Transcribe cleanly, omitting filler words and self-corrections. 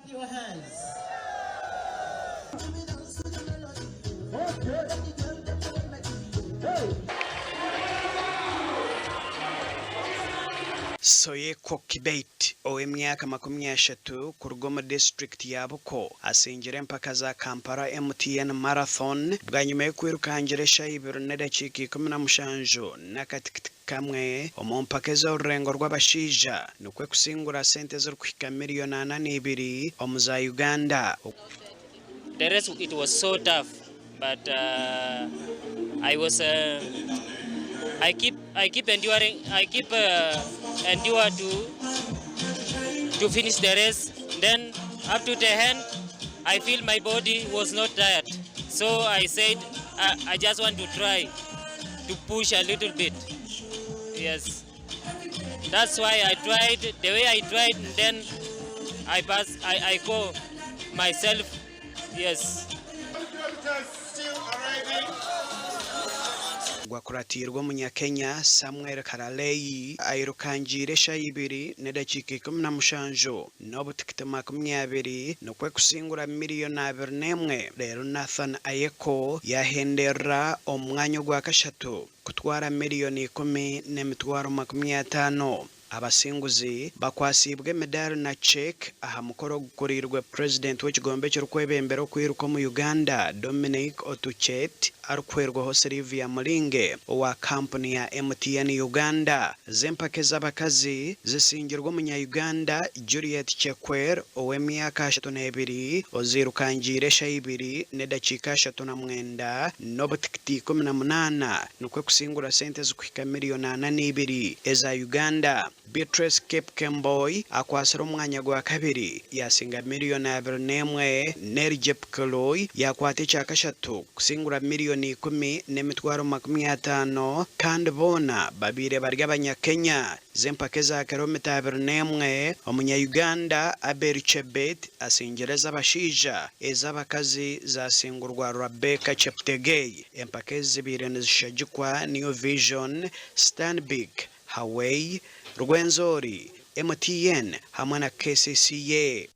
Your hands. Soyeko Kibeit ow'emyaka 30 kuruga omu disiturikiti ya Bukwo asingire empaka za Kampala MTN Marathon bwanyima y'okwirukangira eshaaha ibiri n'edakiika 17 n'akatikiti kamwe omu mpaka ez'orurengo rw'abashaija nikwo kusingura sente ezirikuhika miriyoni 42 omu za Uganda. The race, it was so tough, but I was I keep enduring, I keep endure to finish the race. Then up to the end, I feel my body was not tired. So I said, I just want to try to push a little bit. Yes. That's why I tried the way I tried, and then I pass, I go myself. Yes. Still arriving. Gwakuratiirwe Omunyakenya Samuel Karalei airukangiire eshaaha 2 n'edakiika 17 n'obutikiti 20 nikwo kusingura miriyoni 21. Reero Nathan Ayeko yahenderera omu mwanya ogwa kashatu kutwara miriyoni 10 n'emitwaro 50. Abasinguzi bakwasiibwe emidaari na cheque aha mukoro ogukuriirwe purezidenti w'ekigombe ekirikwebembera okwiruka omu Uganda, Dominic Otuchet, arikuhwerwaho Sylvia Mulinge owa kampuni ya MTN Uganda. Z'empaka ez'abakazi zisingirwe Omunya-Uganda Juliet Chekwer ow'emyaka 32 oziirukangiire eshaaha 2 n'edakiika 39 n'obutikiti 18 nikwo kusingura sente ezikuhika miriyoni 42 eza Uganda. Beatrice Kipkemboi akwasire omwanya gwa kabiri yasinga miriyoni 21. Neri Jepkeloi yakwata ekya kashatu kusingura miriyoni 10 n'emitwaro 50 kandi boona babaire bari Abanyakenya. Z'empaka eza kilomita 21, Omunya-Uganda Abel Chebet asingire ez'abashaija, ez'abakazi zasingurwa Rebecca Cheptegei. Empaka ezi zibaire nizishagikwa New Vision, Stanbic, Huawei, Rwenzori, MTN hamwe na KCCA.